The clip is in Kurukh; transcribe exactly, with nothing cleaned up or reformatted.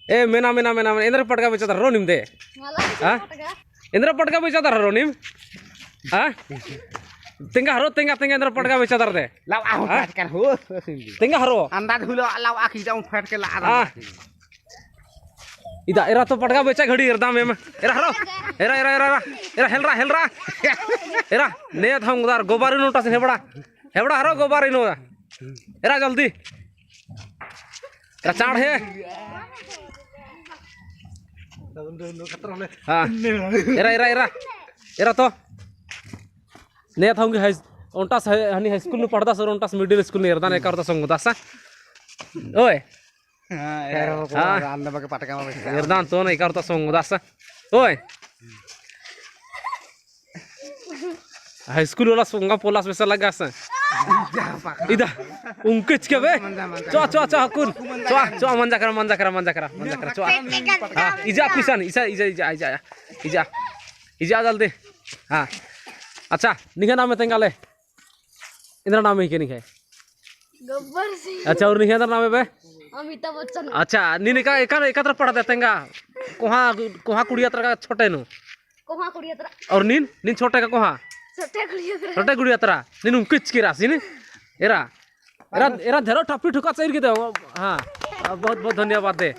ए, मेना, मेना, मेना, मेना, एन्दरा पटगा बेचादर हरो नीम दे? मला हाँ? पटगा। एन्दरा पटगा बेचादर हरो नीम? हाँ? तेंगा हरो, तेंगा, तेंगा एन्दरा पटगा बेचादर दे? लावा, आहो, हाँ? फटकर हो। तेंगा हरो? अंदाज हुलो, लावा, आखी जाऊँ फटके ला, हाँ। इदा, एरा तो पटगा बेचा घड़ी एरदम एम। एरा हरो? एरा, एरा, एरा, एरा। एरा हेलरा, हेलरा। एरा, ने था उंगदार, गोबारी नोटा से हेबड़ा। हेबड़ा हरो गोबारी नो। एरा जल्दी। एरा चाड़ है। हाँ। एरा, एरा, एरा। एरा तो। ने था उंगी हाई, ओन्टास हाई, हनी हाई स्कूल नू पढ़दस और ओन्टास मिडिल स्कूल नू एरदन एका रअदस ओंगदस। ओय। हाँ, एरा। हाँ। एरदन तो ना एका रअदस ओंगदस। ओय। हाई स्कूल वाला सोंगा पोलास बेसा लगास। इदा, उंकिच के बे? चुआ, चुआ, चुआ, हकुन। चुआ, चुआ, मंजा करा, मंजा करा, मंजा करा, मंजा करा, चुआ। हाँ, इजा पिसन, इजा, इजा, इजा, इजा, इजा। इजा जल्दी। हाँ। अच्छा, निंग्है नामे तेंगा ले। एन्दरा नामे हिके निंग्है? गब्बर सिंह। अच्छा, और निंग्है एन्दरा नामे बे? अमिताभ बच्चन। अच्छा, नीन एका, एका, एका तरा पढ़दय तेंगा? कोहाँ, कोहाँ कुड़िया तरा का छोटे नू? कोहाँ कुड़िया तरा। और नीन, नीन छोटे का कोहाँ? छोटे कुड़िया तरा। छोटे कुड़िया तरा। नीन उंकिच के रअसी नी? एरा। एरा, एरा धरो टप्पी ठुका चइर के दे। हाँ, बहुत, बहुत धन्यवाद दे।